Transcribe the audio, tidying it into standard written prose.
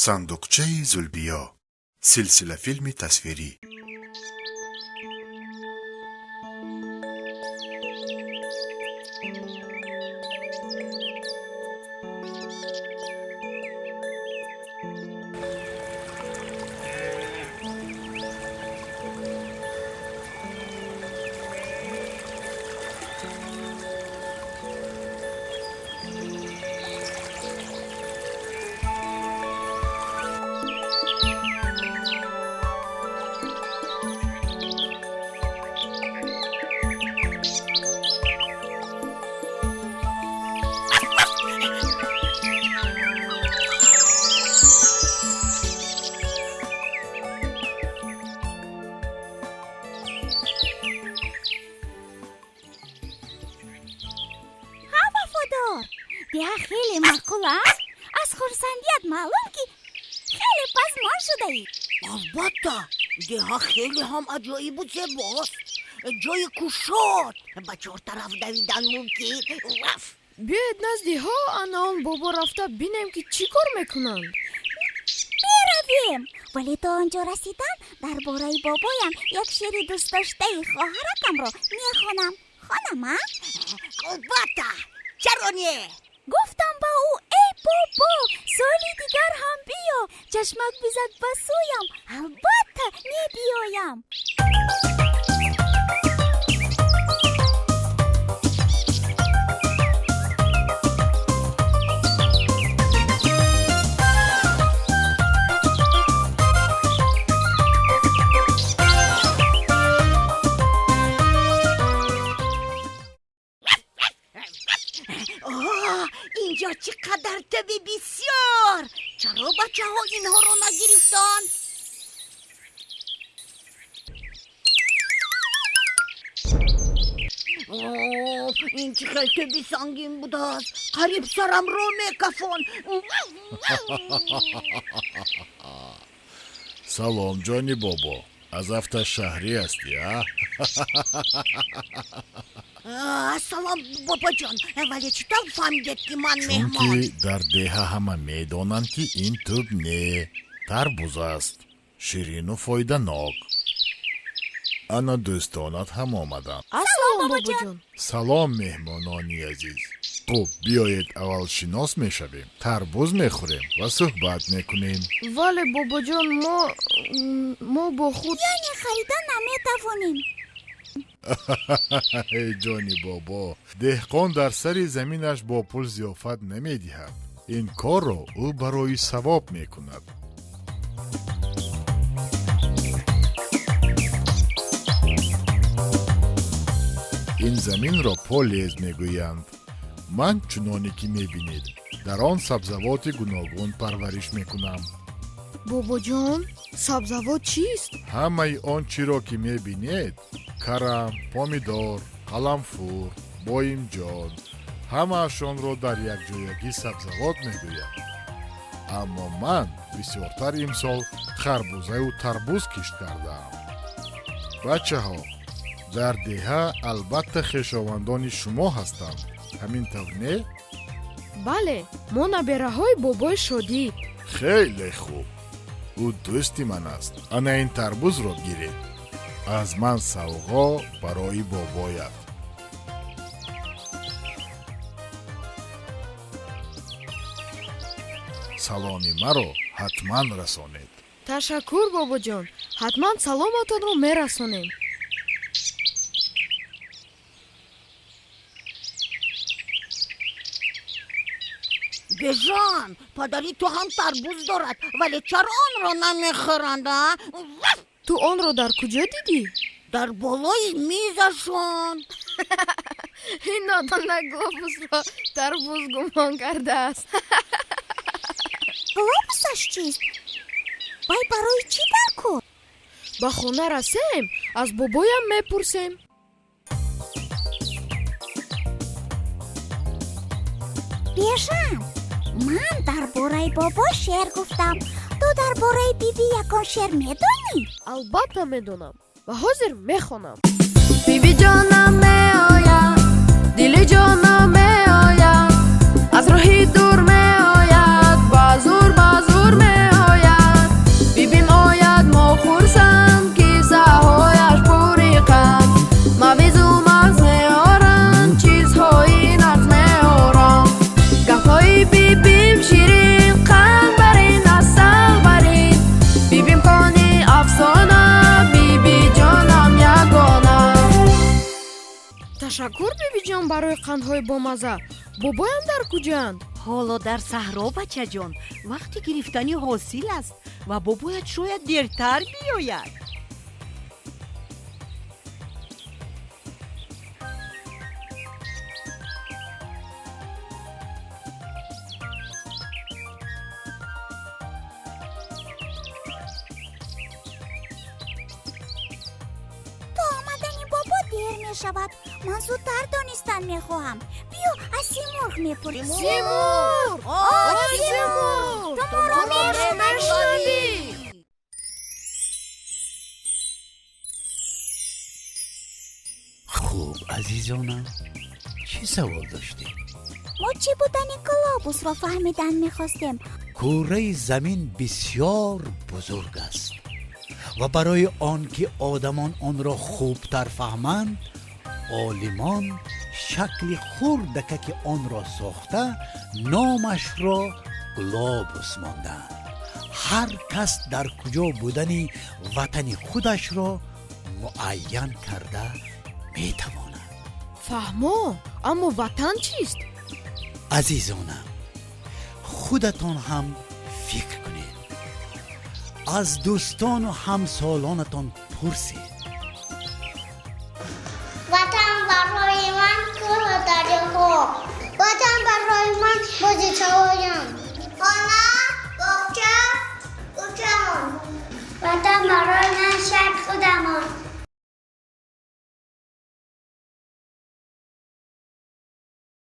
Сандуқчаи Зулбиё, силсилафилми тасвирӣ. Ҳа, Вафодор, деҳа хеле маъқул аст. Аз хурсандият маълум, ки хеле пазмон шудаӣ. Албатта, деҳа хеле ҳам аҷоибу зебост. Ҷои кушод, ба чор тараф давидан мумкин. Ваф! Биёед, назди ҳо ана он бобо рафта бинем, ки чӣ кор мекунанд. Меравем, вале то он ҷо расидан дар бораи бобоям як шеъри дӯстдоштаи хоҳаракамро мехонам. Хонам, а? Албатта, чаро не? Гуфтам ба ӯ: «Эй бобо, соли дигар ҳам биё». Чашмак бизад ба сӯям: «Албатта мебиёям». Оҳ, инҷо чӣ қадар тӯби бисёр! Чаро бачаҳо инҳоро нагирифтанд? Оф, ин чӣ хел тӯби сангин будааст, қариб сарамро мекафон. Салом, ҷони бобо, аз автошаҳрӣ ҳастӣ, а? Салом, бобоҷон, вале чӣ тавр фаҳмидед, ки ман меҳмон? Чунки дар деҳа ҳама медонанд, ки ин тӯб не, тарбуз аст, ширину фоиданок. Ана дӯстонат ҳам омаданд. Ассалом, бобоҷон. Салом, меҳмонони азиз. Хуб, биёед, аввал шинос мешавем, тарбуз мехӯрем ва суҳбат мекунем. Вале, бобоҷон, мо бо худ Яъне харида наметавонем? Эй ҷони бобо, деҳқон дар сари заминаш бо пул зиёфат намедиҳад. Ин корро ӯ барои савоб мекунад. Ин заминро полез мегӯянд. Ман, чуноне ки мебинед, дар он сабзавоти гуногун парвариш мекунам. Бобоҷон, сабзавот чист? Ҳамаи он чиро, ки мебинед: карам, помидор, қаламфур, боимҷон, ҳамаашонро дар якҷоягӣ сабзавот мегӯянд. Аммо ман бисёртар имсол харбузаю тарбуз кишт кардаам. Бачаҳо, дар деҳа албатта хешовандони шумо ҳастанд, ҳамин тавр, не? Бале, мо набераҳои бобои Шодӣ. Хеле хуб, ӯ дӯсти ман аст. Ана ин тарбузро гиред, аз ман савғо барои бобоят. Саломи маро ҳатман расонед. Ташаккур, бобоҷон, ҳатман саломатонро мерасонем. Бежан, падари ту ҳам тарбуз дорад, вале чаро онро намехӯранд, а? Ту онро дар куҷо дидӣ? Дар болои мизашон. Ин нодона глобусро тарбуз гумон кардааст. Глобусаш чист? Вай барои чӣ дар кор? Ба хона расем, аз бобоям мепурсем. Бежан, ман дар бораи бобо шеър гуфтам. Ту дар бораи биби ягон шеър медонӣ? Албатта медонам ва ҳозир мехонам. Бибиҷонам меояд, дили ҷонам меояд, аз роҳи дур меояд, ба зур, ба зур меояд. Ташаккур, бибиҷон, барои қандҳои бомазза. Бобоям дар куҷоянд? Ҳоло дар саҳро, бачаҷон. Вақти гирифтани ҳосил аст ва бобоят шояд дертар биёяд. То омадани бобо дер мешавад. Ман зудтар донистан мехоҳам. Биё, аз Симурғ мепурсем. Симурғ! О, Симурғ! Ту моро мешунавӣ? Хуб, азизонам, чӣ савол доштед? Мо чӣ будани глобусро фаҳмидан мехостем. Кураи замин бисёр бузург аст ва барои он ки одамон онро хубтар фаҳманд, олимон шакли хурдакаки онро сохта, номашро глобус монданд. Ҳар кас дар куҷо будани ватани худашро муайян карда метавонад. Фаҳмо, аммо ватан чист? Азизонам, худатон ҳам фикр кунед, аз дӯстону ҳамсолонатон пурсед.